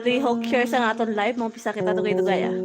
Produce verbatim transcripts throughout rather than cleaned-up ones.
Lihok, share sa aton live, mo pisa kita dugay-dugay, ah.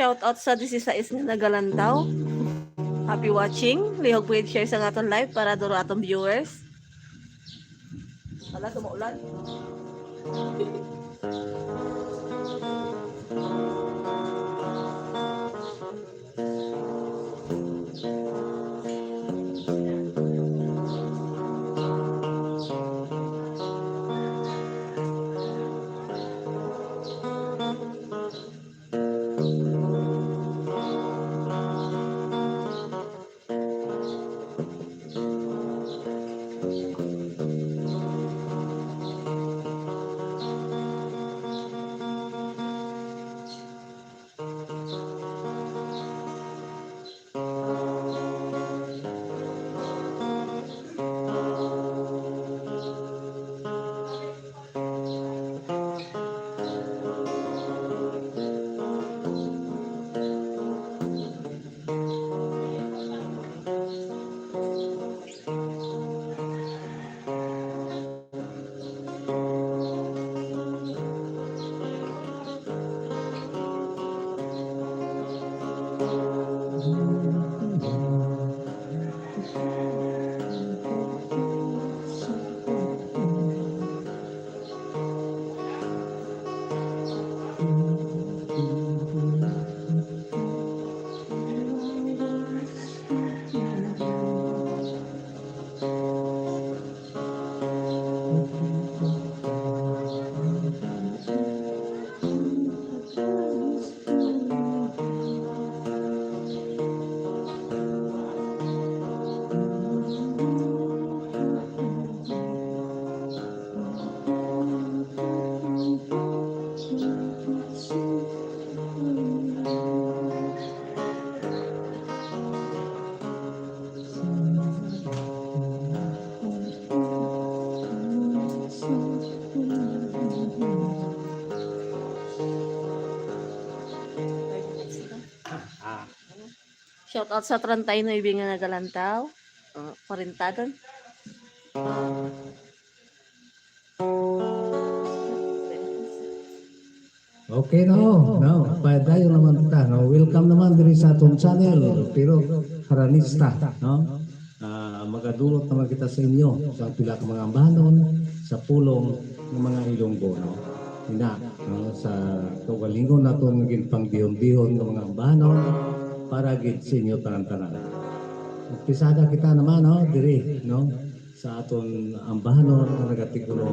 Shout out sa disisais nga nagalantaw. Happy watching. Lihog po share sa aton live para duro aton viewers. Wala, tumaulan. Shout out sa treinta y nuebe nga nagalantaw. Oh, kwarenta don. Okay, no, no. Padayon naman ta, no. Welcome naman diri sa atong channel, Tirok Haranista, no. Ah, magadulot naman kita sa inyo sa pila ka mga ambahanon sa pulong ng mga Ilonggo, no. Ina, no, sa kaugalingon naton nga ginpangbihon-bihon nga mga ambahanon para gid sa inyo tanan-tanan. Umpisada kita naman, no, diri, no, sa aton ambahanon nga nagatikulo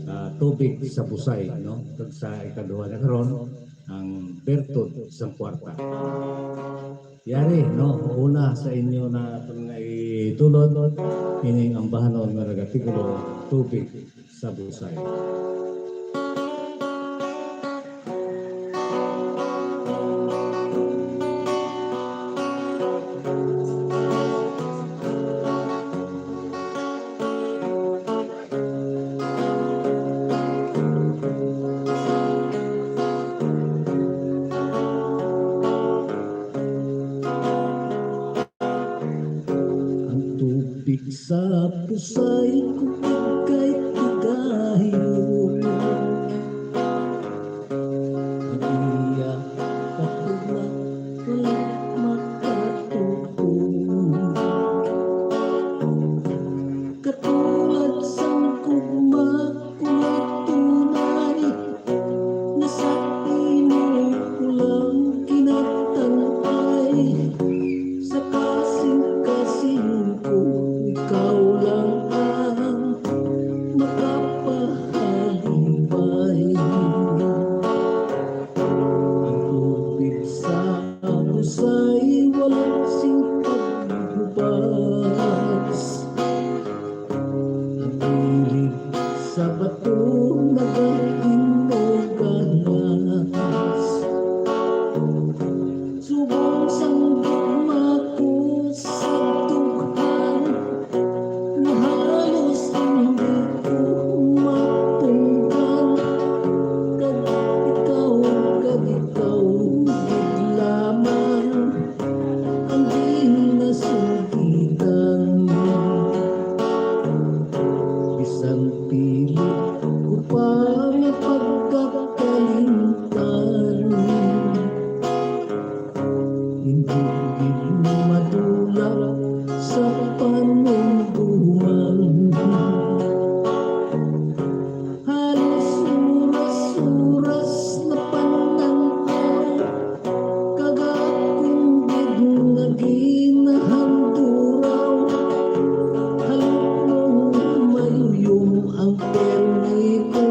sa Tubig sa Busay, no? Kag sa ikaduha na karon, ang Bertod sang Kwarta. Yari, no? Una sa inyo na aton nga itulod, ining ambahanon nga nagatikulo, Tubig sa Busay. Busay ko kay tigayon. Ang iya katulad wala makatuo. Katulad sang gugma ko tunay, nga sa imo ko lang ginatangay. Sa kasing-kasing ko, ikaw lang ang makapahalipay. Ang tubig sa busay wala sing paghubas. Ang kilid sa bato nagahinog alas. Subong sang gugma ko sa dughan, nga halos hindi ko mapunggan. Kag ikaw, kag ikaw gid lamang ang ginasugitan. Bisan pilit ko pa nga pagkakalimtan, hindi gid madula sa panumduman. Halos oras-oras na pananaw, kag akon gid nga ginahanduraw. Halong mayuyom ang permi ko,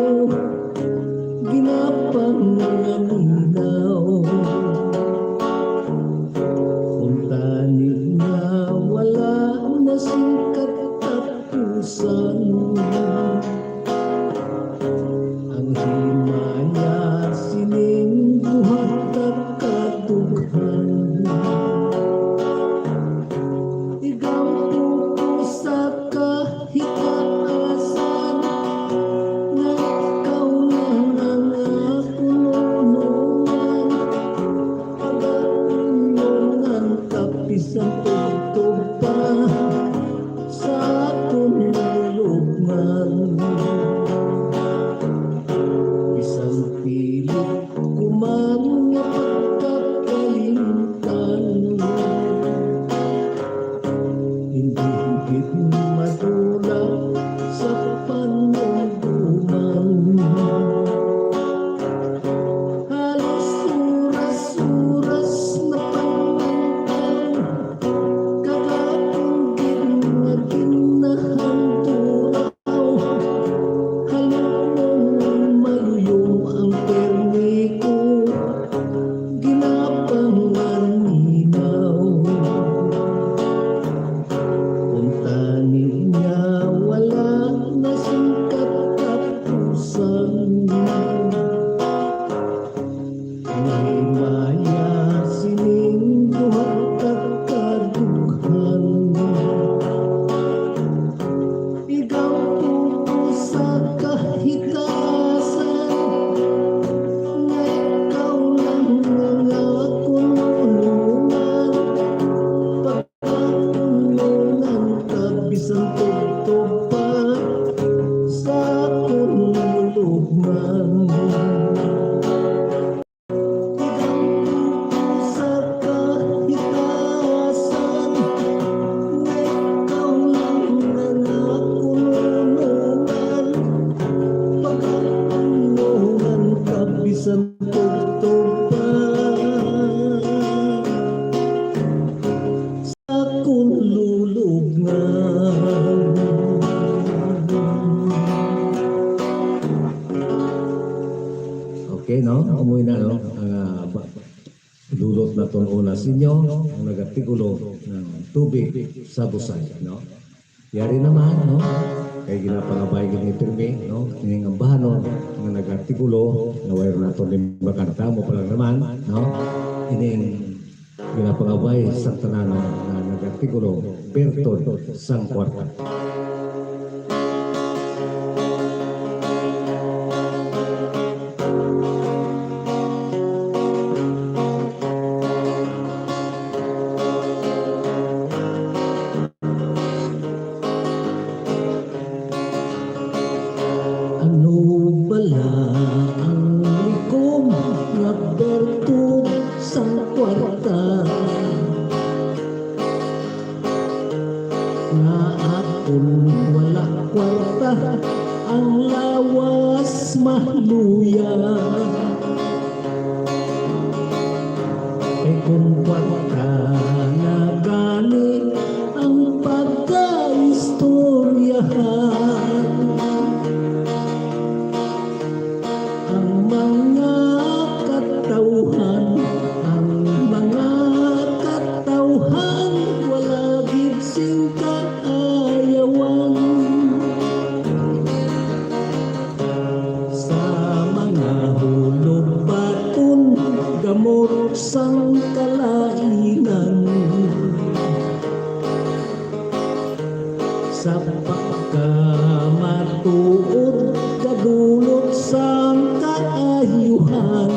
ginapangaminaw. Kuntani nga wala na sing katapusan. Ang himaya sining duha ka kadughan. Igampo ko sa kahitaasan, nga ikaw lang ang akon unungan. Pagaunungan ka bisan tubtob pa sa akon lubngan. Bisan pilit ko man nga pagkakalimtan, hindi gid madula sa panumduman. Halos oras-oras na panantaw, kag akon gid nga ginahanduraw. Halong mayuyom ang permi ko, ginapangaminaw. Kuntani nga wala na sing katapusan. Ang himaya sining duha ka kadughan. Igampo ko sa kahitaasan, nga ikaw lang ang akon unungan. Pagaunungan ka bisan tubtob pa sa akon lubngan. Igampo ko sa kahitaasan, nga ikaw lang ang akon unungan. Pagaunungan ka bisan tubtob pa sa akon lubngan. Okay, no? Amo na, no? Ang, ah, ba-, dulot naton una sa inyo, ang nagatigulo ng tubig sa busay, no? Yari naman, no? Kay ginapangabay gid ni pirmi, no? Ining ambahanon nga nagatigulo, nga wala naton limbakanta mo pa lang naman, no? Ining ginapangabay sang tanan, no, nga nagatigulo, Bertod sang Kwarta. sang kalainan. Sa pagkamatuod kadulot sang kaayuhan.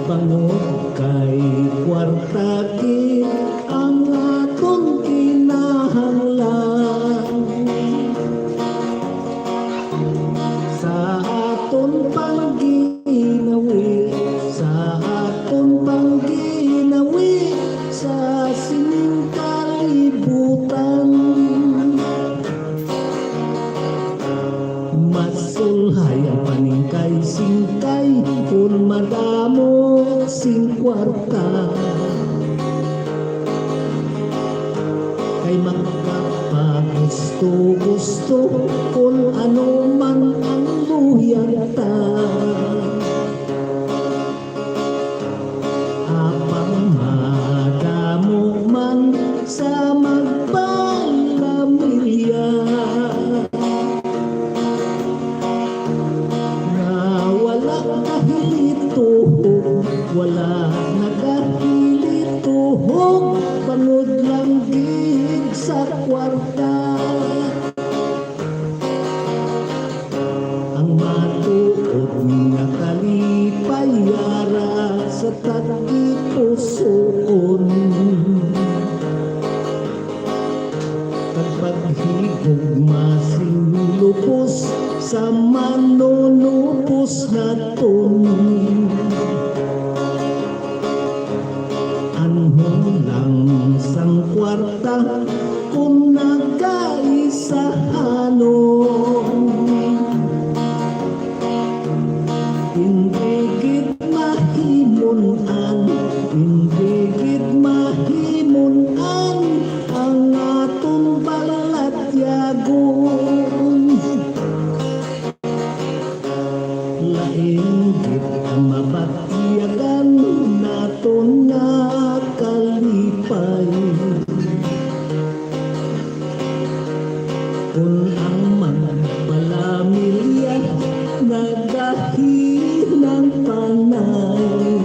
Bangod kay kwarta gid ang aton kinahanglan. Sa aton pangginawi, sa aton pangginawi, sa sining kalibutan. Mas ulhay ang paningkay-singkay kun madamo sing kwarta. Kay makapagusto-gusto kun ano man ang luyag ta. Apang madamo man sa magpamilya nga wala kahilituhog, wala nagahilituhog, bangod lang gid sa kwarta. Ang matuod nga kalipay ara sa tagipusoon. Kag paghigugma sing lubos sa manunubos naton. Anhon lang sang kwarta kung nagaisahanon. Indi gid mahimon-an, indi gid mahimon-an ang aton balatyagon. Lain gid ang mabatyagan naton nga kalipay. Kun ang magpalamilya nagahinang panay,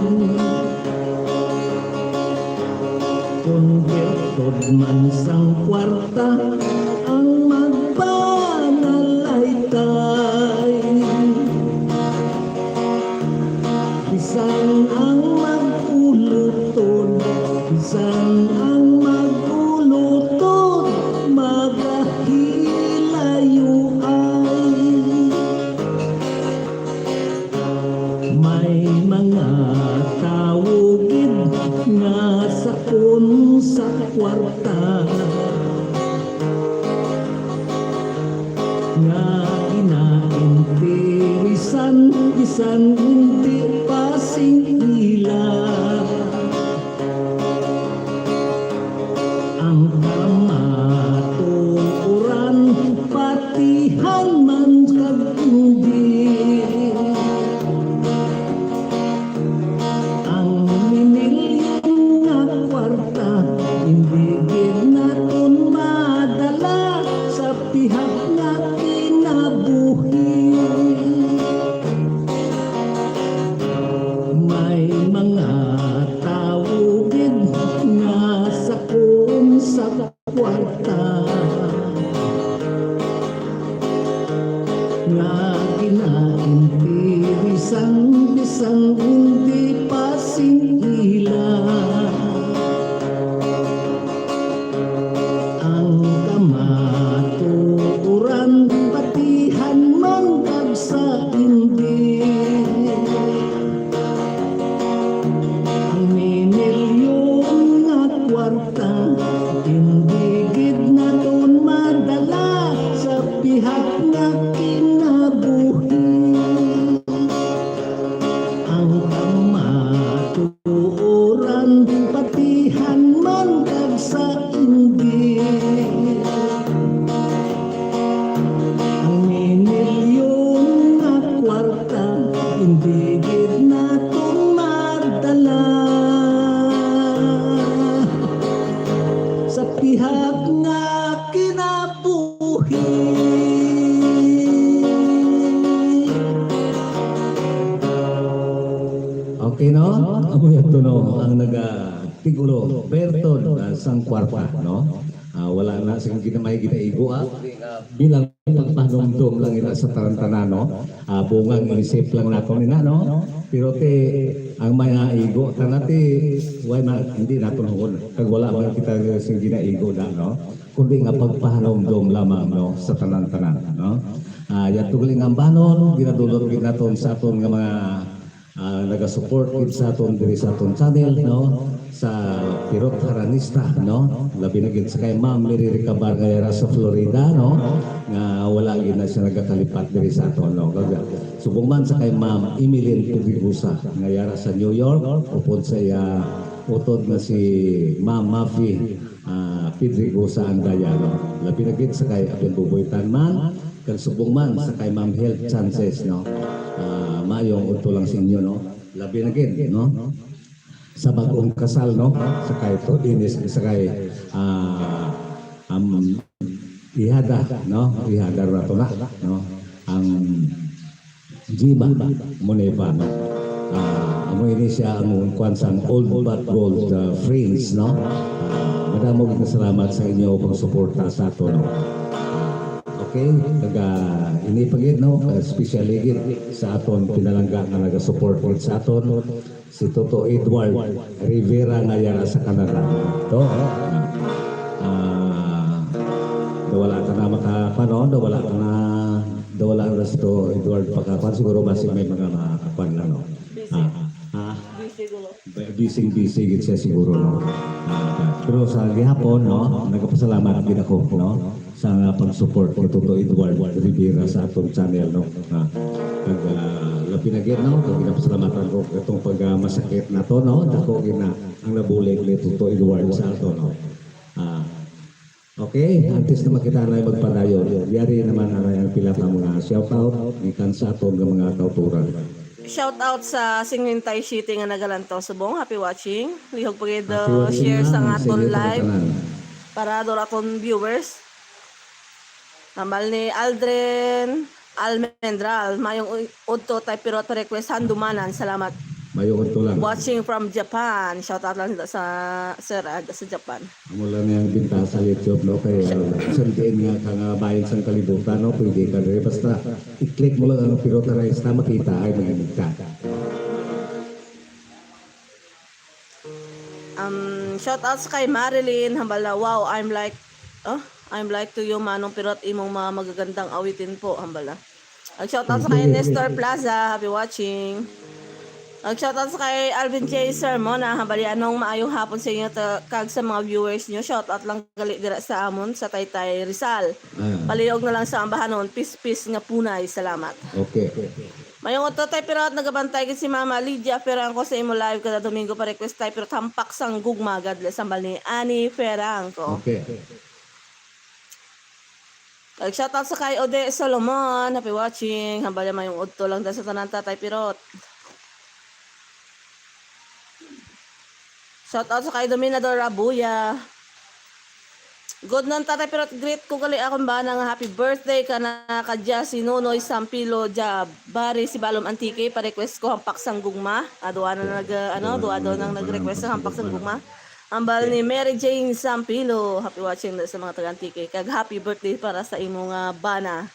kon bertod man sang kwarta ang magpanalaytay. Bisan ang mag-ulutod, bisan ang mag-ulutod, magahilayoay. May mga tawo gid nga sakon sa kwarta, nga ginainteresan bisan hindi pa sing ila. Ang kamatuoran, patihan man kag hindi, ang minilyon nga kwarta, hindi gid naton madala sa pihak nga kinabuhi. May mga tawo gid nga sakon sa kwarta, nga ginainteresan bisan hindi pa sing ila. Ang kamatuoran, patihan man kag sa hindi, ang minilyon nga kwarta, hindi gid naton madala sa pihak nga kinabuhi. Ang kamatuoran, patihan man kag sa hindi, ang minilyon nga no, ang naga-tigulo, Berton, ah, sang kwarta, no? Ah, wala na sing ginamay ginaigo, ah. Bilang pagpahanumdom lang ina sa tanan-tanan, no? Ah, bungang isip lang naton ina, no? Pero ti, ang mga igo, tanan ti, why man, hindi naton huon. Kag wala man kita sing ginaigo na, no? Kundi nga pagpahanumdom lamang, no, sa tanan-tanan, no? Ah, yadto gali nga ambanon, ginadulot gid naton sa aton nga mga, ah, nagasupport gid sa aton diri sa aton channel, no, sa Pirot Haranista, no? Labi na gid sa kay Ma'am Mary Ricabar nga yara sa Florida, no, nga wala gid na siya nagakalipat diri sa aton, no? Kag subong man sa kay Ma'am Emeline Pedregosa nga yara sa New York, upod sa iya utod nga si Ma'am Mafi, ah, Pedregosa Andaya, no? Labi na gid sa kay Apin Buboy Tanman, kag subong man sa kay Ma'am Health Chances, no? Ah, maayong udto lang sa inyo, no? Labi na gid, no? Sa bag-ong kasal, no? Sa kay Tod Ines, sa kay, ah, um, ihada, no? Ihada ra to na, no? Ang Jiba Moneva, no? Ah, amo ini siya ang kuwan sang Old But Gold, ah, Friends, no? Ah, madamo gid nga salamat sa inyo pagsuporta sa aton, no? Ah, okay, kag, ah, ini pa gid, no? Especially gid sa aton pinalangga nga nagasupport gid sa aton, si Toto Edward Rivera nga yara sa Canada. To, ah, daw wala ka na maka-, ano, daw wala ka na, daw wala na si Toto Edward pagkakuan, siguro basi may mga makakuan lang, no? Busy. Ah, ah. Busy, gulo. Busy, busy gid siya siguro, no? Ah, pero sa gihapon, no, nagapasalamat gid ako, no, sa pag-support ni Toto Edward Rivera sa aton channel, no? Ah, kag, ah, labi na gid, no, kag ginapasalamatan ko katong pag, ah, masakit na to, no? Dako gid na ang nabulig ni Toto Edward sa ato, no? Ah, okay, antes na makita na magpadayon, yari naman ang, ang pila ka mga shoutout gikan sa aton nga mga kauturan. Shout out sa singwenta'y siyete nga nagalantaw subong. Happy watching. Lihog pa gid, Happy uh, watching, share sa ma'am. Aton live. Sige, tanan. Para daw akon viewers. Hambal ni Aldrin Almendral, mayong u-, udto, Tay Pirot, request Handumanan. Salamat. Mayong udto lang. Watching from Japan. Shout out lang sa, sa, sir, ah, sa Japan. Amo lang ang bintaha sa YouTube, no? Kay, ah, bisan diin nga ka nga bahin sang kalibutan, no? Pwede ka diri. Basta i-click mo lang ang Pirot Haranista, makita ay magiging ka. Um, shout out sa kay Marilyn, hambal na, "Wow, I'm like, oh, I'm like to you, Manong Pirot, imong mga magagandang awitin po," hambal na. Ag shout out sa kay Nestor Plaza, happy watching. Ag shout out sa kay Alvin J Sermona, hambal ya, "Anong maayong hapon sa inyo ta-, kag sa mga viewers nyo. Shout out lang gali dira sa amon sa Taytay, Rizal. Ah. Palihog na lang sa ambahanon, peace, peace nga punay. Salamat." Okay. Mayong udto, Tay Pirot, nagabantay gid si Mama Lydia Ferranco sa imo live kada Domingo pa request, Tay Pirot, Hampak sang Gugma, God bless, hambal ni Annie Ferranco. Okay. Kag shout out sa kay Ode Solomon, happy watching. Hambal niya mayong udto lang daw sa tanan, Tatay Pirot. Shout out sa kay Dominador Abuya. Good noon, Tatay Pirot, greet ko gali akong bana nga happy birthday ka na ka dya si Nonoy Sampilo dya, Bari, Sibalom, Antique, pa-request ko Hampak sang Gugma. Ah, duwa na nag, ah, ano, duwa daw nang nag-request sa Hampak sang Gugma. Hambal ni Mary Jane Sampilo. Happy watching na sa mga taga Antique. Kag happy birthday para sa imo nga bana.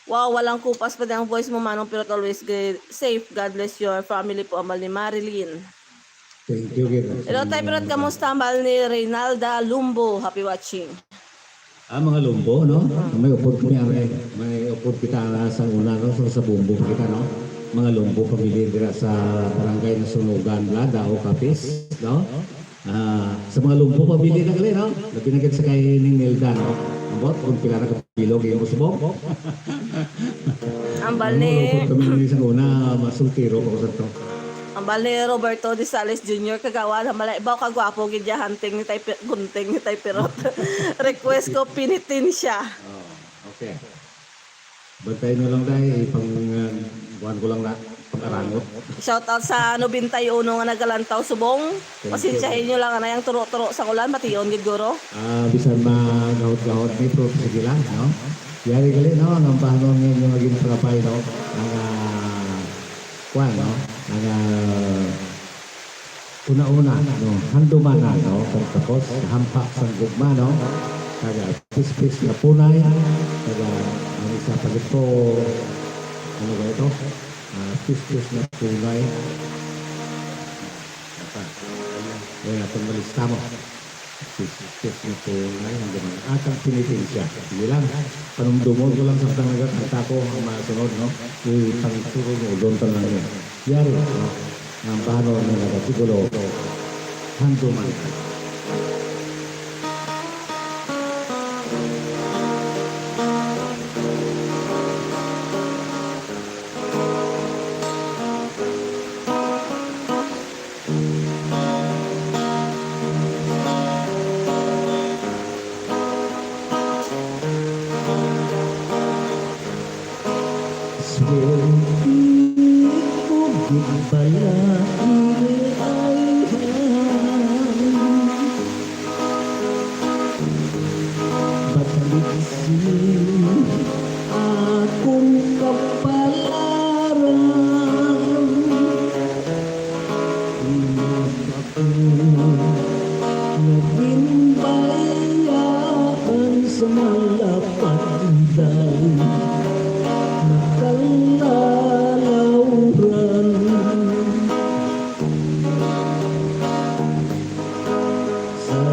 Wow, walang kupas pa din ang voice mo, Manong Pirot. Always g-, safe. God bless your family po, hambal ni Marilyn. Thank you, Gina. Hello, Tay Pirot. Kamusta? Hambal ni Reynalda Lumbo. Happy watching. Ah, mga lumbo, no? Ah. May upod kami, ah, may, may upod kita na sa una, no? Sa, sa Bumbo kita, no? Mga lumbo, pamilya dira sa barangay Nasunugan, la, Dao, Capiz, no? Ah, sa mga lumbo, pamilya na gali, no? Labi na gid sa kay ni Nilda, no? Ambot, kung pila na kabilog, yung usbong. Hambal ni Ano, lumbo, kami ni sa una, masultiro ko sa to. Hambal ni Roberto de Sales Junior, kagawad, hambal, ibaw ka gwapo gid ya, hunting ni Tay Pi-, gunting ni Tay Pirot. Request ko, Penitensya. Oh, okay. Bantay nyo lang, day. Ipang, uh, kuhan ko lang na, pang-arangot. Shout out sa nobenta y uno nga nagalantaw subong. Thank you. Pasensyahin nyo lang, anay ang turo-turo sa ulan, bation gid guro. Ah, bisan magahot-gahot ni, pero sige lang, no? Yari gali, no? Ang ambahanon nga inyo maging trabay, no? Ang, ah, Kuan, no? Ang, ah, una-una, no? Handumanan, no? Kag tapos, hampak sang gugma, no? Kag, ah, pispis nga punay. Kag, ah, ang isa pa dito, ano ba ito? Ah, pispis nga punay. Apa? Kaya, kung malista mo. Sis-, sis-, ito na yun, di ba? At ang penitensya. Sige lang. Panumdumon ko lang samtang nagakanta ko ang mga sunod, no? Ipangituro mo, doon pa lang yun. Yari, no? Ang bahano na nagkatigulo, handuman ka. Swerte ko gid bala ini ay. Balik sini akong kapalaran. Imo ako naging bayaan sa malapad, dahil nakalalawran. Sa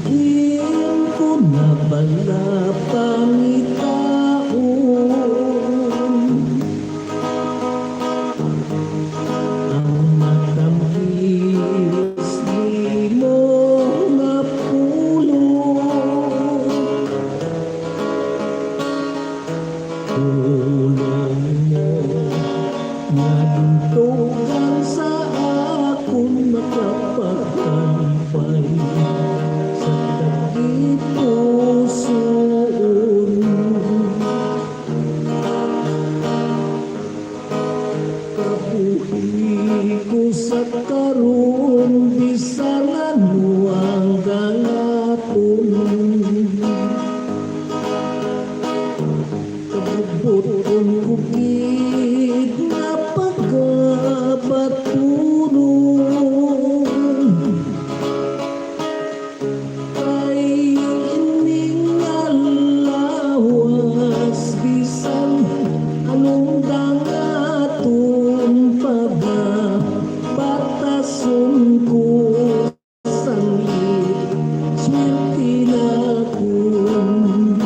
diin ko na bala pangitaon ang matamis nimo nga pulong? Pulong mo nga gintugan sa akon makapakalipay sa tagipusoon. Kabuhi ko sa karon, bisan ano ang dangaton. Kabubot-on ko gid nga pagabatunon. Kay ining nga lawas, bisan anong dangaton, pagabatason ko sang swerte nakon.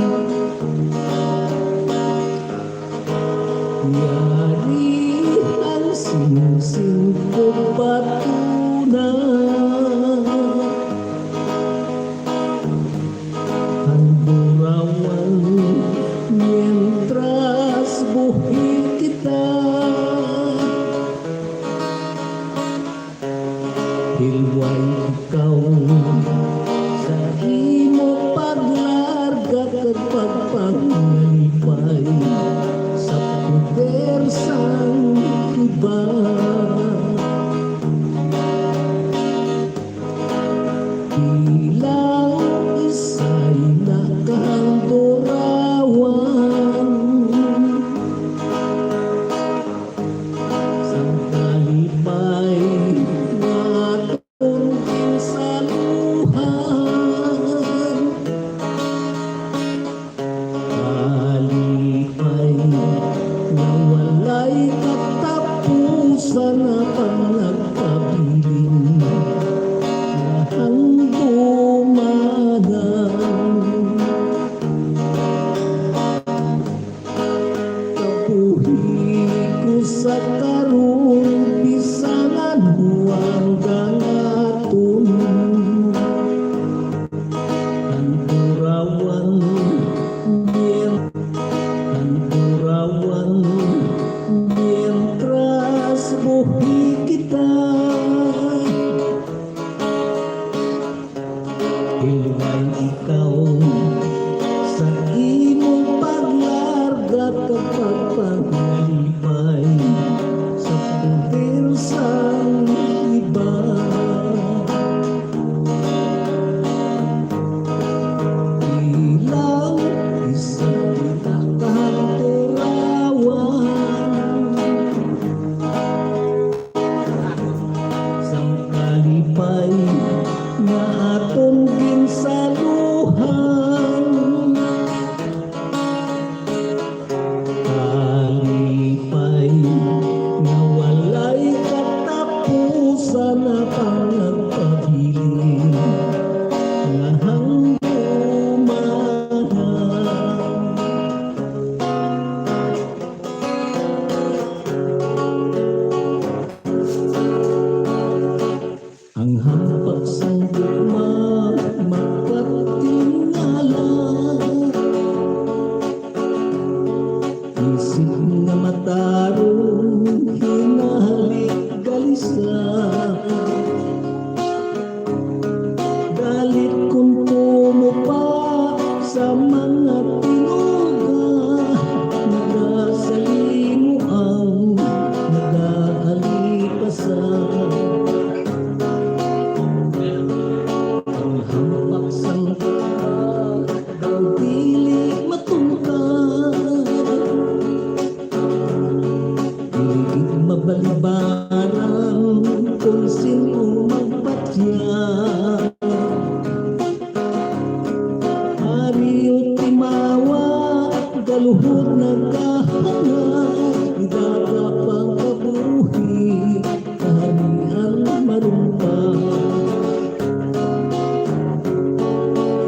Luhod nagkahanay, daga pang kabuhi, kaharian marumpa.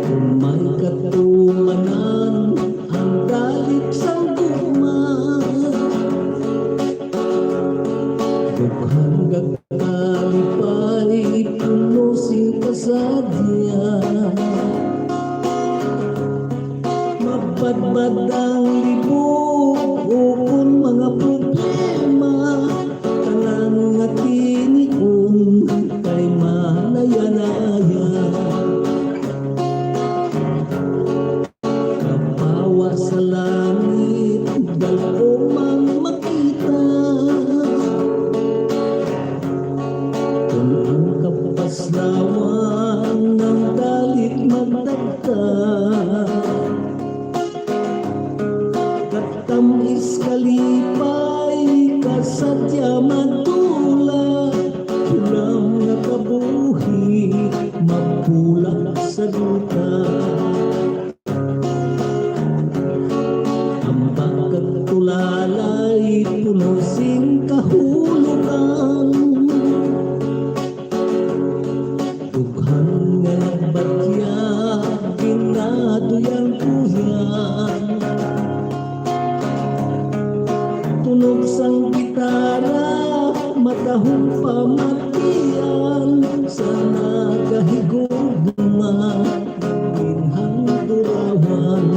Kung may katumanan, ang dalit sang gugma. Dughan nga kalipay, puno sing kasadya. Mabadbad ang libog, ukon mga problema, tanan nga tinion kay manaya-naya. Kapawa sa langit, dal-o man makita. Kon ang kapaslawan ng dalit magdagta, katamis kalipay, kasadya madula, hulam nga kabuhi, mabulak sa duta. Ambak kag tulalay, puno sing kahulogan. Dughan nga nagbatya, ginaduyan-duyan. Tunog sang gitara, matahong pamatian sa nagahigugma. Ginhang turawan.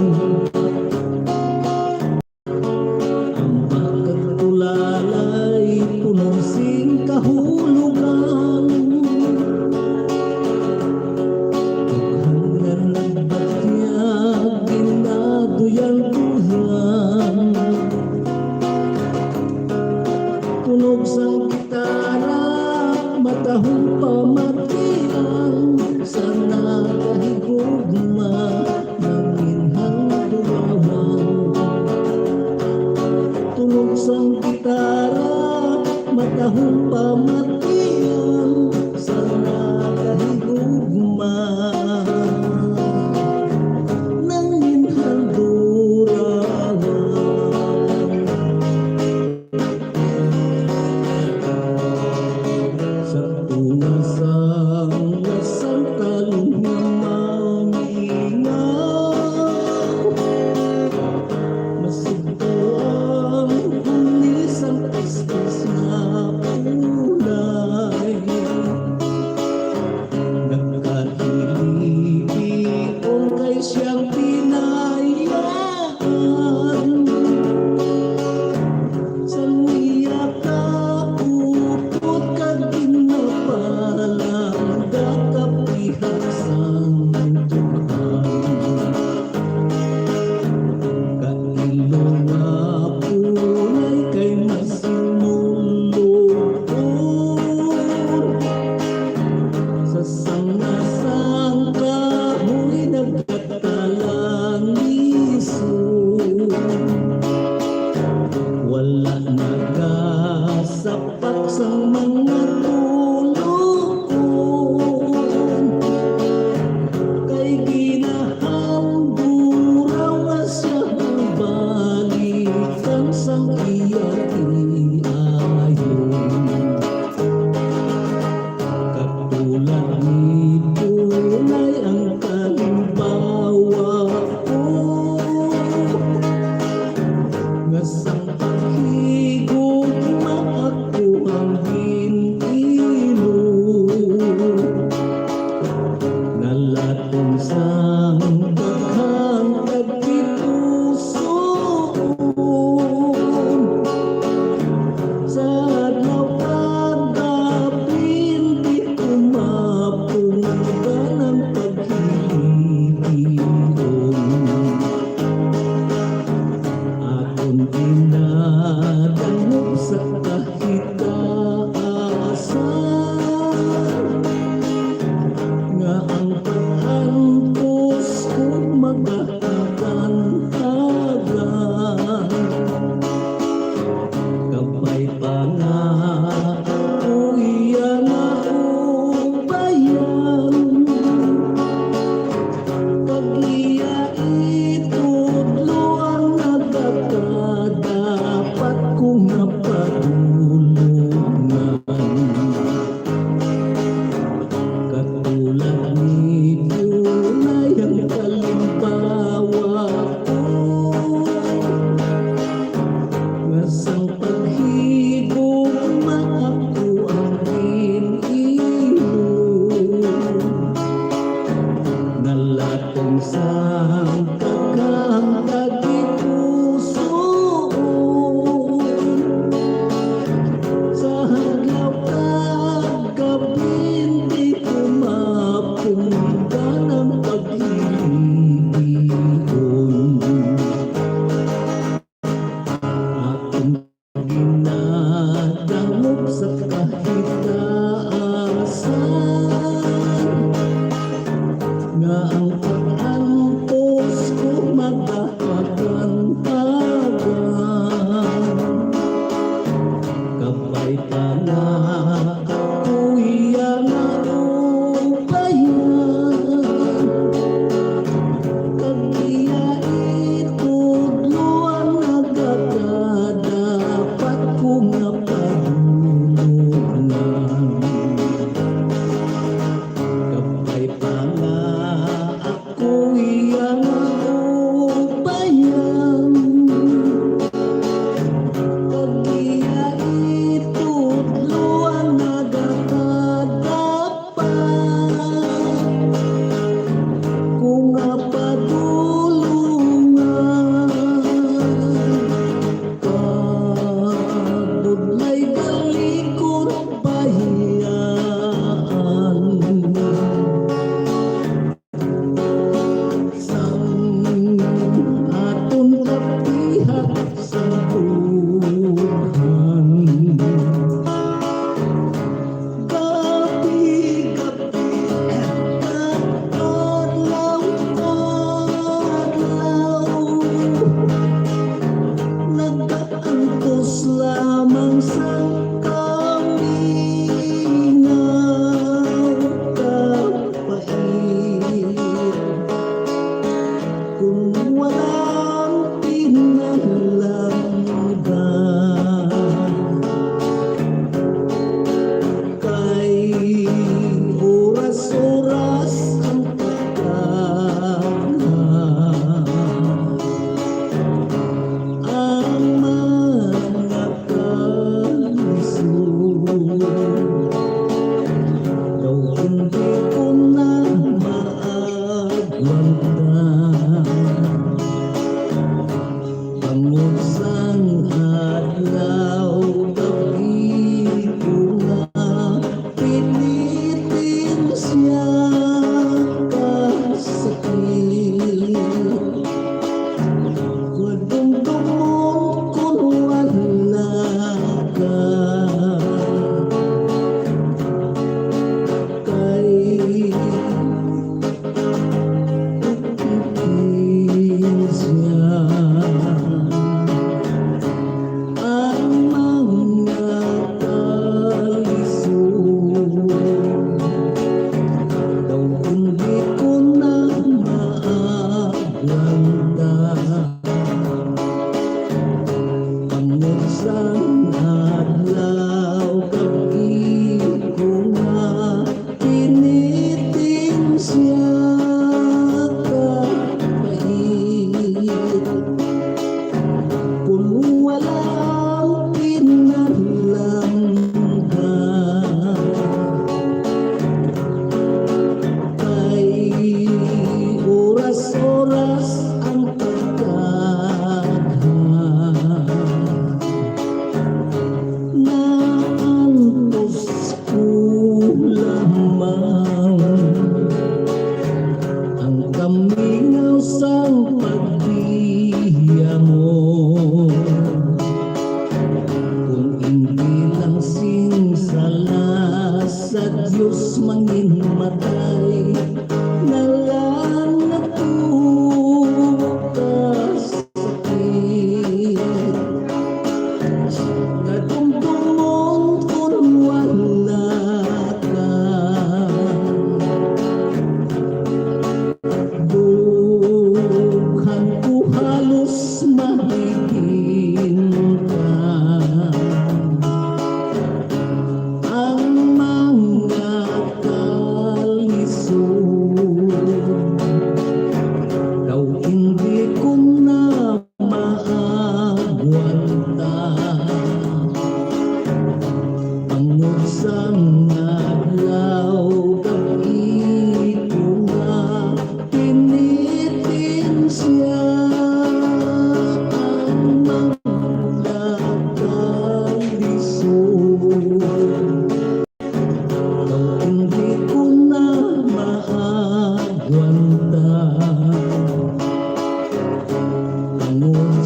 Ambak kag tulalay, puno sing kahulogan. Dughan nga nagbatya, ginaduyan-duyan. Tunog sang gitara,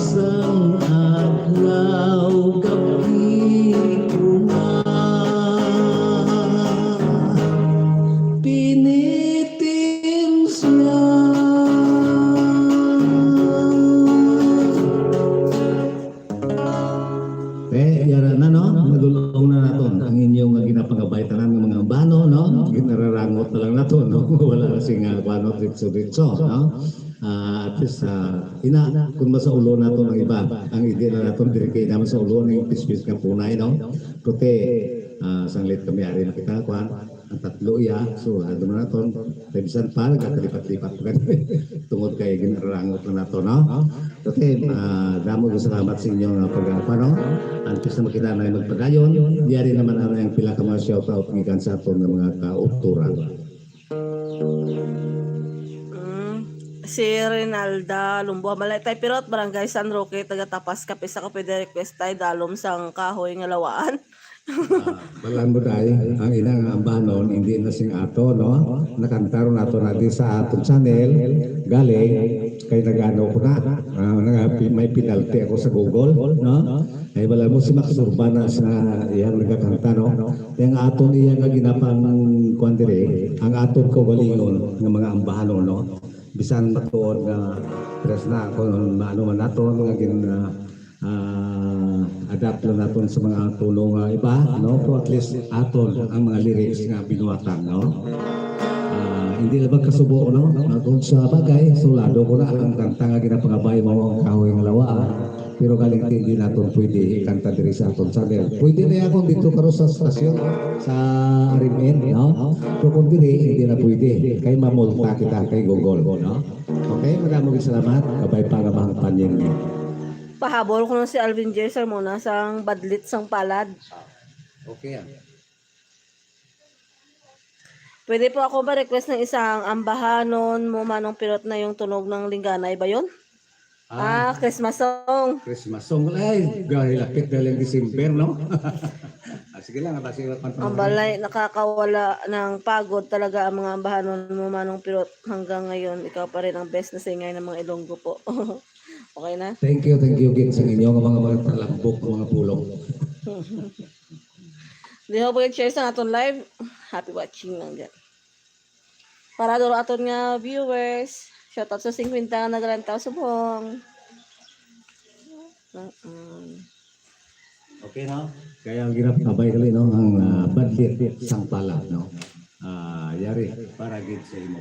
sang adlaw, gab-i ko nga pinitensya. Eh, yara na, no? Nadul-ong na naton ang inyo nga ginapangabay tanan nga mga ambano, no? Ginararangot na lang naton, no? Wala na sing, ah, kuwano, ditso-ditso, no? Ah, at least, ah, ina, kung masaulo naton ang iba, ang hindi na naton diri kay naman sa ulo ang pispis nga punay, no? Puti, ah, sanglit kami ari na kita, kuwan, ang tatlo iya, so, ano na naton, kay bisan pa, nagkakalipat-lipat pa kami. Tungod kay ginararangot na nato, no? Puti, ah, damo nga salamat sa inyo nga pag-, ano, antes na makilanay magpadayon, yari naman ang, ang pila ka mga shoutout gikan sa aton nga mga kauturan. Mm, si Rinalda Lumbo, Malaytay Pirot, Barangay San Roque, taga Tapas, Capiz. Ako pwede request tay Dalom sang Kahoy nga Lawaan. Ah, balaan mo, day, ang ina nga ambahanon, hindi na sing ato, no? Nakanta ron nato na di sa aton channel, galing, kay nag-ano ko na, ah, nag-, may penalty ako sa Google, no? Ay, balaan mo, si Max Urbana sa iyang nagakanta, no? Yang aton iya nga ginapang, kuwan diri, ang aton kaugalingon nga mga ambahanon, no? Bisan matuod nga, tres na, kung maano man naton, nga gin-, ah, ah, adapt lang naton sa mga tulo nga iba, no? Pero at least aton ang mga lyrics nga binuhatan, no? Ah, hindi lang magkasubo, no? Kung sa bagay, sulado ko na ang kanta nga ginapangabay mo, ang Kahoy nga Lawaan. Pero galing hindi naton pwede ikanta diri sa aton channel. Pwede na ako dito karo sa stasyon, sa R M N, no? Pero kung diri, hindi na pwede. Kay mamulta kita kay Google, no? Okay, madamong salamat. Kabay pa nga mahangpan niyo. Pahabol ko lang si Alvin J. Sermona sang Badlit sang Palad. Okay, ah. Pwede po ako ma-request ng isang ambahanon mo, Manong Pirot, na yung tunog ng Lingganay ba yun? Ah, Christmas song. Christmas song. Ay, gahilapit na lang December, no? Ah, sige lang, basi iba pang Ang balay, nakakawala ng pagod talaga ang mga ambahanon mo, Manong Pirot. Hanggang ngayon, ikaw pa rin ang best na singer ng mga Ilonggo po. Okay na? Thank you, thank you, gid, sa inyo nga mga, mga talambok, mga pulong. Di ho, pag-share sa aton live. Happy watching lang dyan. Para duro aton nga viewers. Shout out sa singkwenta nga nagalantaw subong. Mm-mm. Okay, no? Kaya ang ginapabay kali, no? Ang, ah, Badlit sang Palad, no? Ah, yari, para gid sa imo.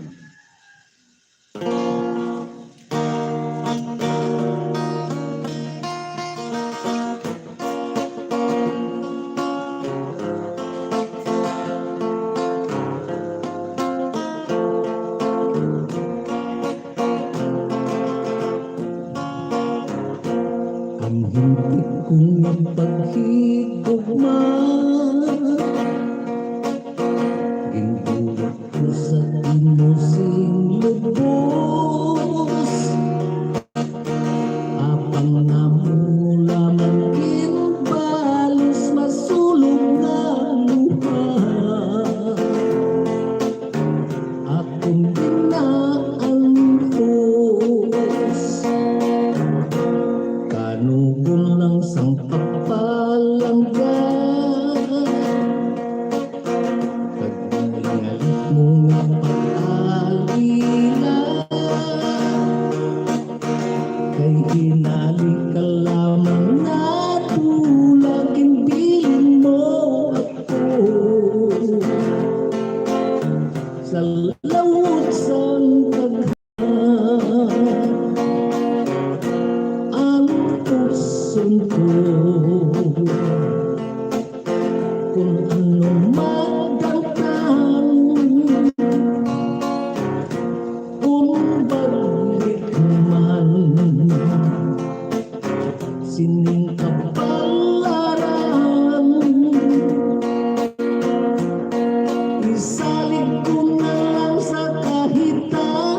Ang hindi ko nga paghigugma, ginbuhat ko sa imo sing lubos. Apang amo lamang ginbalos, masulog nga luha. Akon ginaantos, kanugon lang sang pagpalangga. Kag gingalit mo nga pag-alila, kay ginali ka lamang natulak, ginbilin mo ako sa lawot sang tagha. Ang puson ko, kung ano magdangtan, kung baglit man sining kapalaran, isalig ko na lang sa kahitaasan,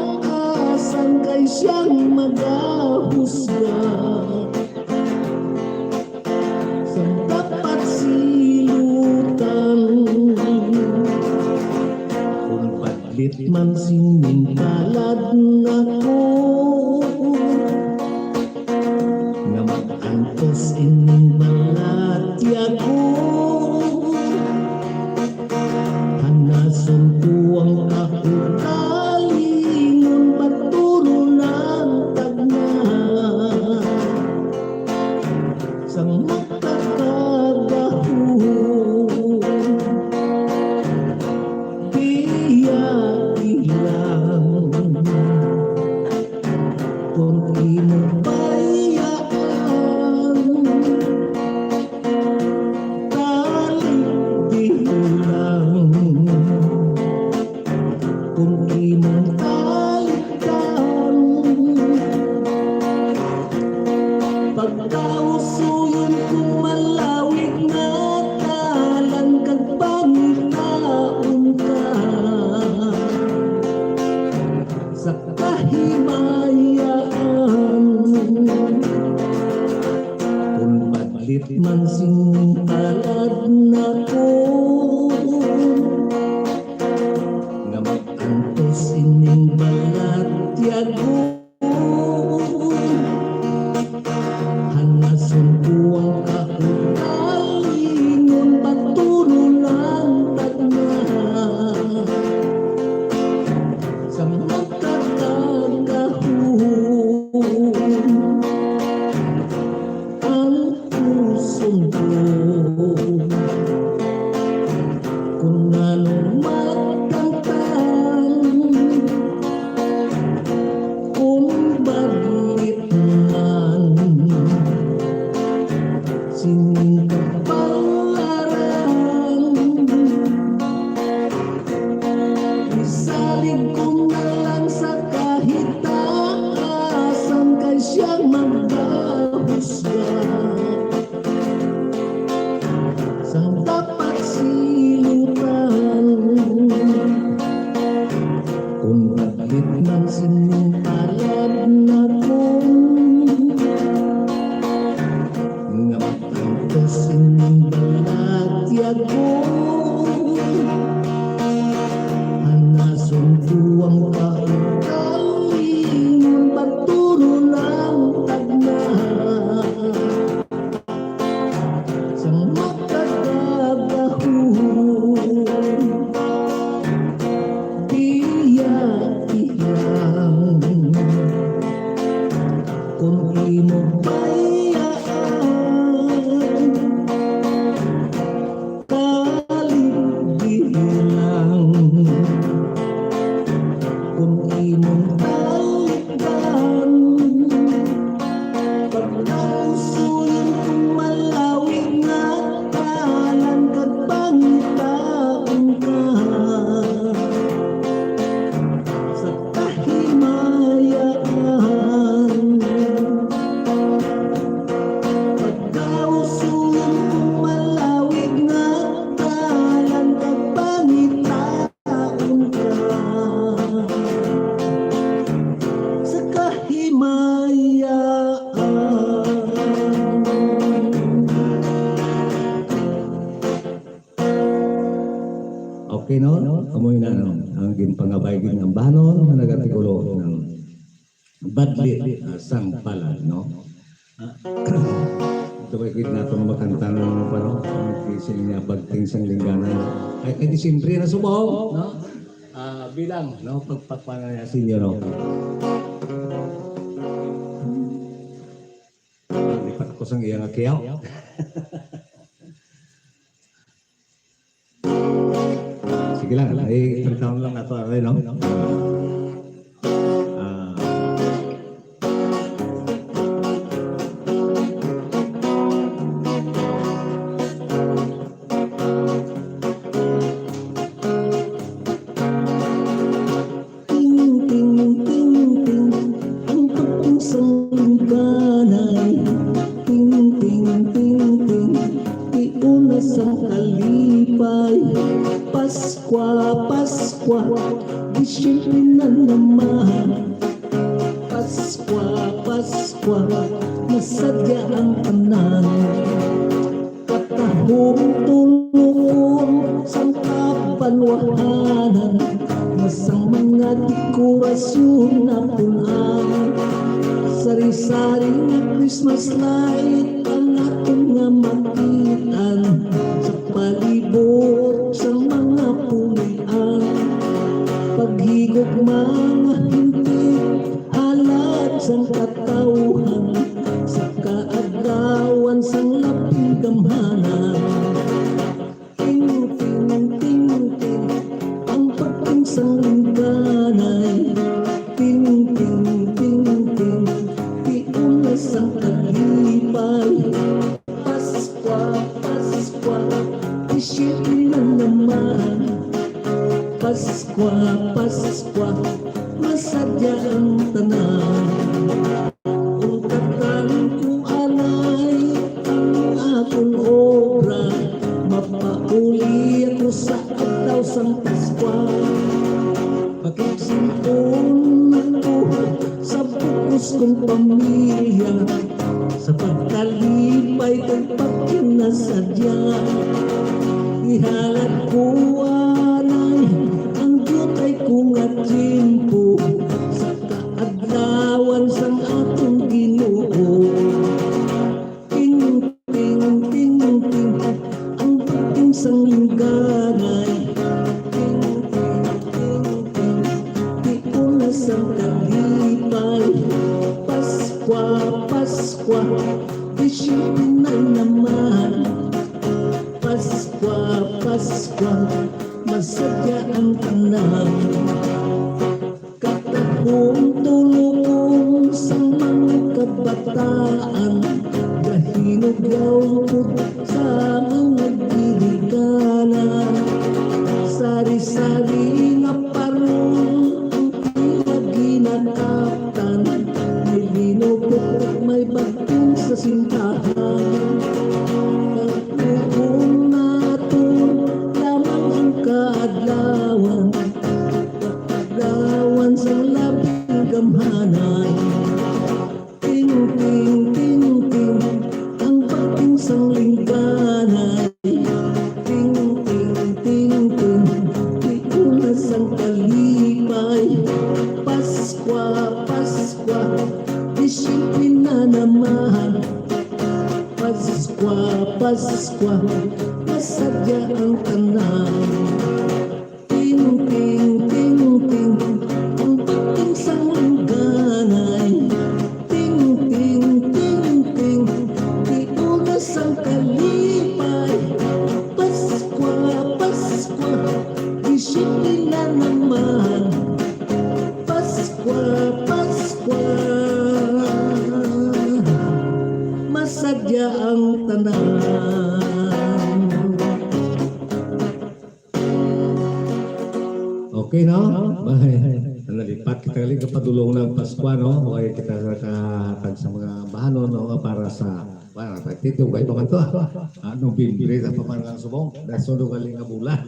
kay siyang magahusga sa dapat silutan. Kung padlit man sining palad nako, Antos ining balatyagon, hanason ko ang kaugalingon, paturon ang tagna sang makakagahom. Biya ilang kon imo bayaan, tali di lang kon imo talikan. Pagkausuyon kung malawig nga dalan kag pangitaon ka sa kahimayaan. Kung padlit man sing palad nako nga mag-antos ining balatyagon, hanason ko ang kaugalingon, paturon ang tagna sa makakagahom. Ang puson ko, kung ano magtangtang, kung baglit man sining kapalaran. Isalig ko na lang sa kahitaasan, kay siyang magahusga sang dapat silutan. Kung baglit man sining palad nako nga mag-antos ining balatyagon, hanason ko ang kaugalingon, paturon ang tagna sa makakagahom. Biya ilang kon imo bayaan, tali di lang kon imo talikan. Pagkausuyon kung malawig nga dalan kag pangitaon ka sa kahimayaan. Pagkausuyon kung malawig nga dalan kag pangitaon ka sa kahimayaan. Okay, no? Amo na, no? Ang ginpangabay gid nga ambahanon nga nagatigulo ng badlit, ah, sang palad, no? Ah, ito ba gid naton makanta ng, ano, ang siling niya, Bagting sang Linggana, no? Ay, kay Disyembre na subong, no? Ah, bilang, no? Pagpakpanayan sa inyo, no? Lipat ko sang iyang akiyaw. Sige lang, ay, tantang lang nato, aray, no? Ah. Ting, ting, ting, ting, ang tupong sang lungganay. Ting, ting, ting, ting, tiuna sang kalipay. Paskwa, Paskwa, Disyembre na naman. Paskwa, Paskwa, nasadya ang tanan. Katahom tulokon sang kabanwahanan, nga sang mga dekorasyon napunan. Sari-sari nga Christmas light ang aton nga makit-an sa palibot sa mga puloy-an. Paghigugma nga hinti halad sang katawhan sa kaadlawan sang labing gamhanan. Ting, ting, ting, ting, ang pagting sang lingganay. Ting, ting, ting, ting, tiulas ang kalipay. Paskwa, Paskwa, Disyembre na naman. Paskwa, Paskwa, masadya ang tanan. Ang katang ko anay ang akon obra, mapauli ako sa adlaw sang Paskwa. Makigsimpon ako sa bug-os kong pamilya, sa pagkalipay kag pagkinasadya. Ihalad ko anay ang diutay ko nga tiyempo sa kaadlawan sang aton Ginoo. Ting, ting, ting, ting, ang pagting sang lingganay. Ting, ting, ting, ting, tiulas ang kalipay. Paskwa, Paskwa, Disyembre na naman. Paskwa, Paskwa, masadya ang tanan. Katahom tulokon sang mga kabataan, gahinugyaw pud sa mga ginikanan. Sari-sari nga parol ang ila ginakaptan, may linupok may bagtong sa sintahan. Katahom naton lamang ang kaadlawan, kaadlawan sang labing gamhanan. Ting, ting, ting, ting, ang pagting sang lingganay. Ting, ting, ting, ting, tiulas ang kalipay. Paskwa, Paskwa, Disyembre na naman. Paskwa, Paskwa, masadya ang tanan. Ting, ting, ting, ting, ang pagting sang lingganay. Ting, ting, ting, ting, tiulas ang kalipay. Paskwa, Paskwa, Disyembre na naman. Paskwa, Paskwa, masadya ang tanan. Okay, no? Nalipat kita gali, kapadulong ng Paskwa, no? Okay, kita sa kahatag sa mga bahanon, no? Para sa, para sa tito, kay pa man to, ah. Ah, Nobyembre, sa pa man ang subong. Dason do gali nga bulan.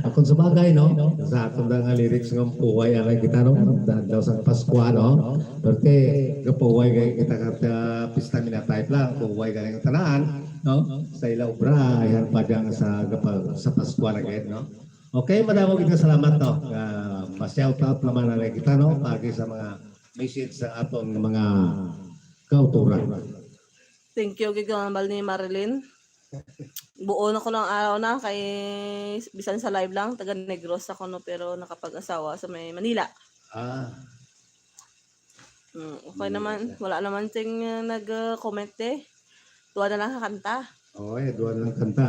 Akon sa bagay, no? Sa aton na nga lyrics nga puway, anay kita, no? Da-, daw sa Paskwa, no? Pero te, gapuway kay kita ka, ah, pista mina type lang, puway galing tanan, no? Sa ila obra, ayan pa dyan sa, sa Paskwa na gid, no? Okay, madamo kita salamat, no? Ah, ma-shout out naman na kita, no? Pagi sa mga message sa aton mga kauturan. Thank you, gid, Honorable ni Marilyn. Buo na ko ng araw na, kay bisan sa live lang, taga Negros ako, no, pero nakapag-asawa sa may Manila. Ah. Mm, okay naman. Wala naman sing, uh, nag-comment eh. Duha na lang ka kanta. Oo, eh, duha na lang kanta.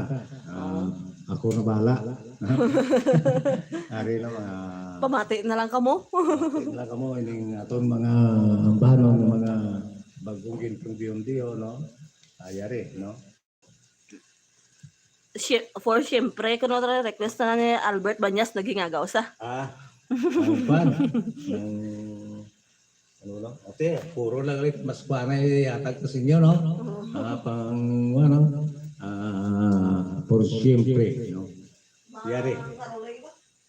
Ah, ako na bahala. Ari na, mga Pamati na lang kamo. Pamati na lang kamo, ining aton mga ambanon nga mga bagong ginpungdiyon-diyon, no? Ayari, no? Si-, for siyempre, kuno ra request na ni Albert Banyas, nagingagaw sa. Ah, ang kwan, ang, ano lang, ate, puro lang ulit, mas kwan na yatag ko sa inyo, no? Oo. Ah, pang, ano, ah, for siyempre, no? Yari.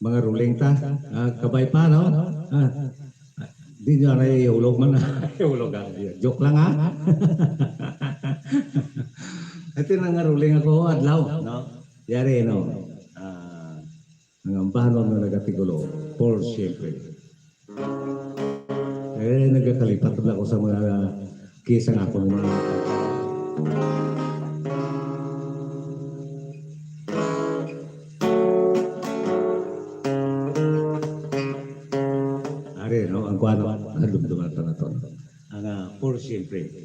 Mga ruling ta. Ah, kabay pa, no? Ah, di nyo aray hulog man. Hulog, ah. Joke lang, ha? Ito na nga ruling ako, adlaw, no? Yari, no? Ah, ang ambanon nga nagatigulo, Paul, siyempre. Eh, nagakalipat na ako sa mga key sang akon mga. Ari, no? Ang kuwan, no? Ang dumduman pa naton. Ang, ah, for siyempre.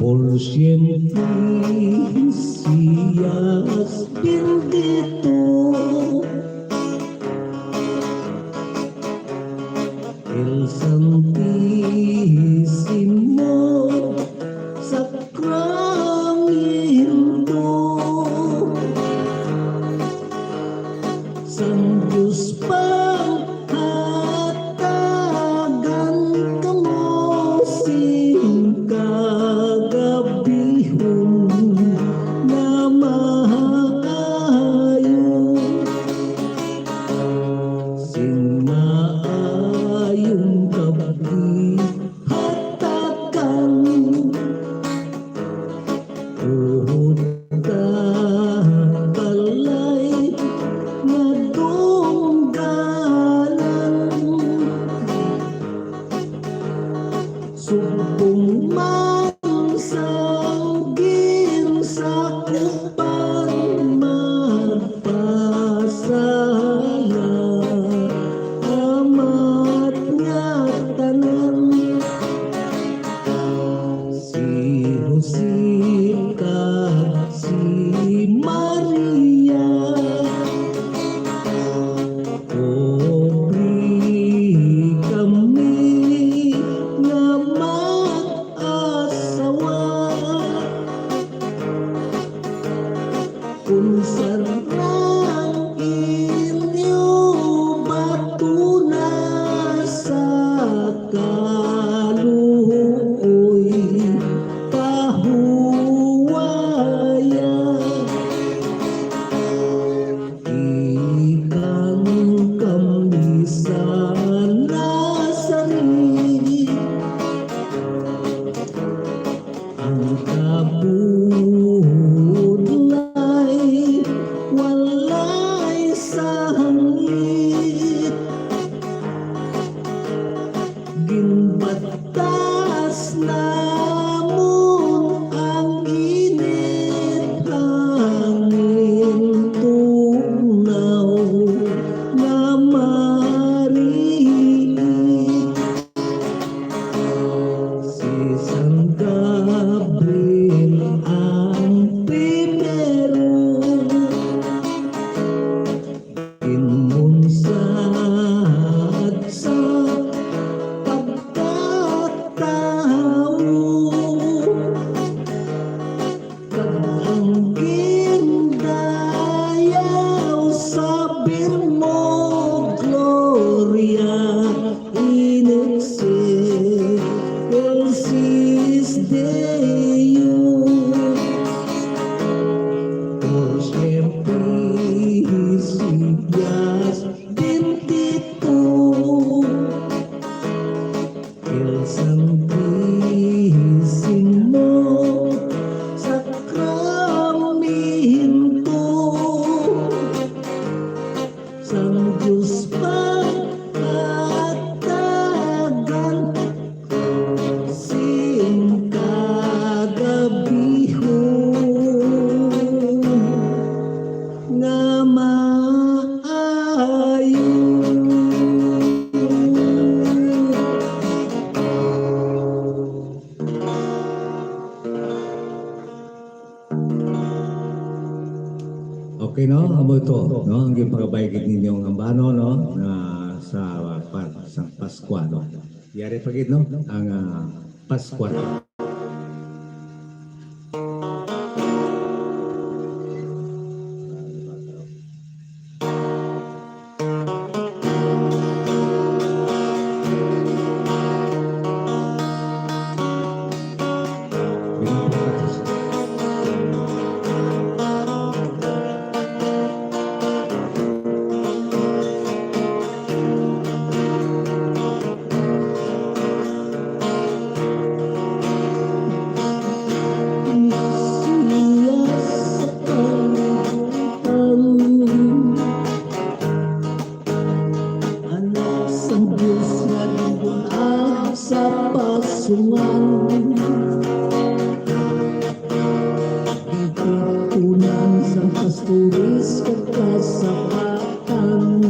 Por siempre seas bendito el Santísimo Sacramento. Sang Dios panghatagan kamo sing kagabihon nga maayo, sing maayong kabihatagan. Uhod ka balay nga dungganan, subong man sang ginsakupan, magpasalamat nga tanan. Si Jose kag si Maria, pobre kami nga mag-asawa. Kon sarang inyo batuna sa kaluoy, pahuwaya. Ikang kami sa nasari. Ang kabudlay walay sanglit. Ginbatas namon ang init hangin tugnaw nga marii. Si San Gabriel ang primero, inunsa sa pagkatawo. Kag ang gindayaw sa Birmo, Gloria in excelsis Deo. Por siempre seas bendito. El Santísimo Sacramento, sang Dios pagkatagan sing kagabihon nga maayo. Okay, no? Amo ito, no? Ang ginpakabay gid ninyong ambano, no? Na sa, uh, pa-, sa Paskwa, no? Yari pa gid, no? Ang, ah, Paskwa. kapasungan. Gitipunan sang pastores kag kasapatan,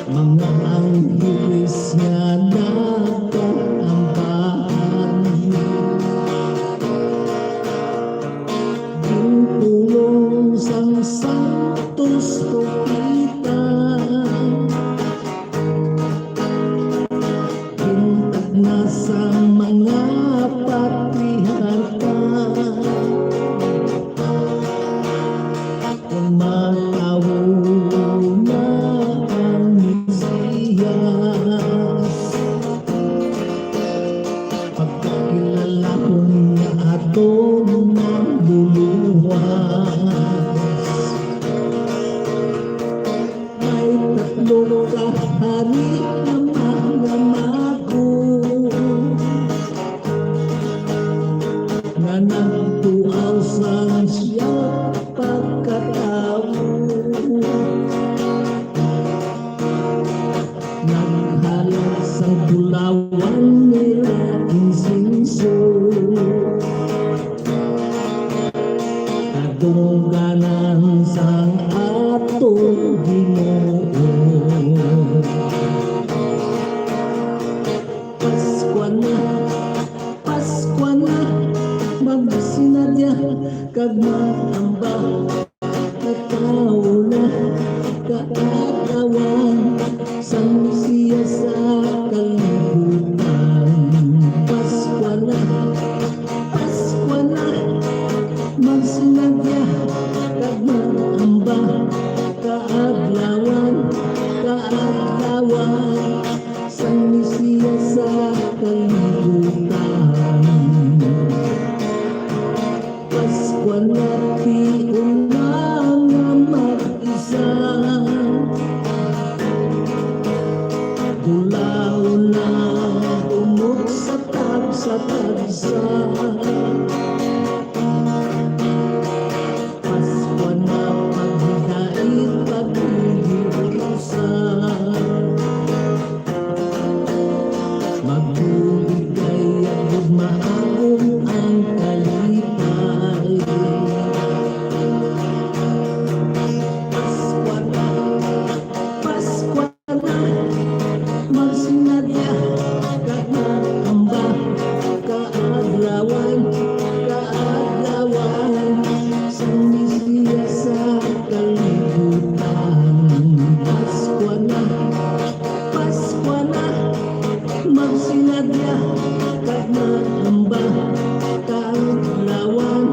mga angheles nga nagaambahan. Ginpulong sang santos propeta, gintagna sa mga patriarka, kon matawo na ang Mesiyas, pagkakilalahon nga aton nabuluwas. May tatlo ka hari nga mga mago, nga nagtuaw sang siya pagkatawo. Naghalad sang bulawan nila insenso, kadungganan sang aton Ginoo. Paskwa na, Paskwa na, magsinadya kag mag-amba. Katawo na, kaadlawan sang Mesiyas sa kalibutan. Paskwa na, Paskwa na, magsinadya kag mag-amba. Kaadlawan, kaadlawan sang Mesiyas sa kalibutan. Paskwa na, tion na nga mag-isa, bulaon na, umot sa tagsa-tagsa. Paskwa na, paghidait, pagligid-usa. Magbulig kay agud maagom ang kalipay. Paskwa na, Paskwa na, magsinadya kag mag-amba. Kaadlawan, kaadlawan sang Mesiyas sa kalibutan. Paskwa na, Paskwa na, magsinadya kag mag-amba. Kaadlawan,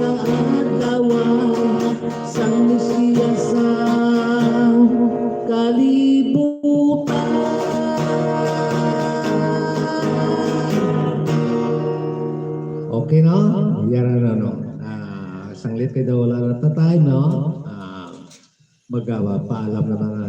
kaadlawan sang Mesiyas sang kalibutan. Okay, no? Yara na, no? Ah, sanglit kay daw wala na ta time, no? Ah, magpaalam naman ang,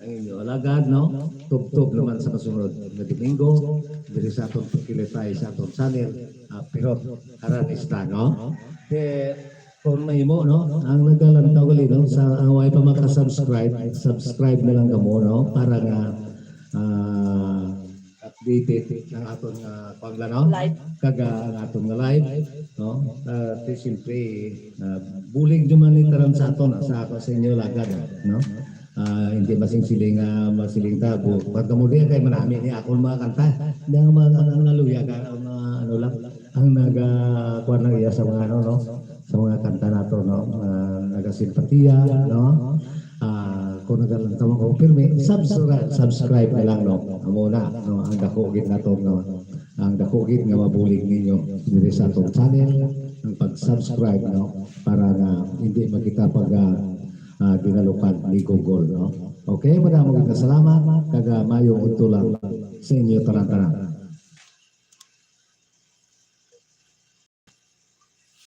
ang inyo alagad, no? Tubtob naman sa masunod nga Domingo, diri sa aton pagkilitay sa aton channel, ah, Pirot Aranista, no? Kay, kung mahimo, no? Ang nagalantaw gali, no? Sa, ang way pa maka-subscribe, subscribe na lang kamo, no? Para nga, ah, updated ang aton nga, kuwan lang, no? Live. Kag, ah, ang aton nga live, no? Ah, ti siyempre, ah, bulig naman ni tanan sa aton, ah, sa ako, sa inyo lagad, no? Ah, hindi masing siling, ah, masiling ta, bu-, pag kamo diyan kay manami ni akon mga kanta. Hindi ang mga, ang, ang naluya ka, ang mga ano lang, ang naga, kuwan lang iya sa mga ano, no? Sa mga kanta nato, no? Mga nagasimpatiya, no? Ah, kung nagalantaw mo pirmi, subscribe, subscribe na lang, no? Amo na, no? Ang dako gid nato, no? Ang dako gid nga mabulig ninyo diri sa atong channel, ang pag-subscribe, no? Para nga hindi man kita pag, ah, ah, dinalukan ni Google, no? Okay, madamo gid nga salamat, kag, ah, maayong udto lang sa inyo tanan-tanan.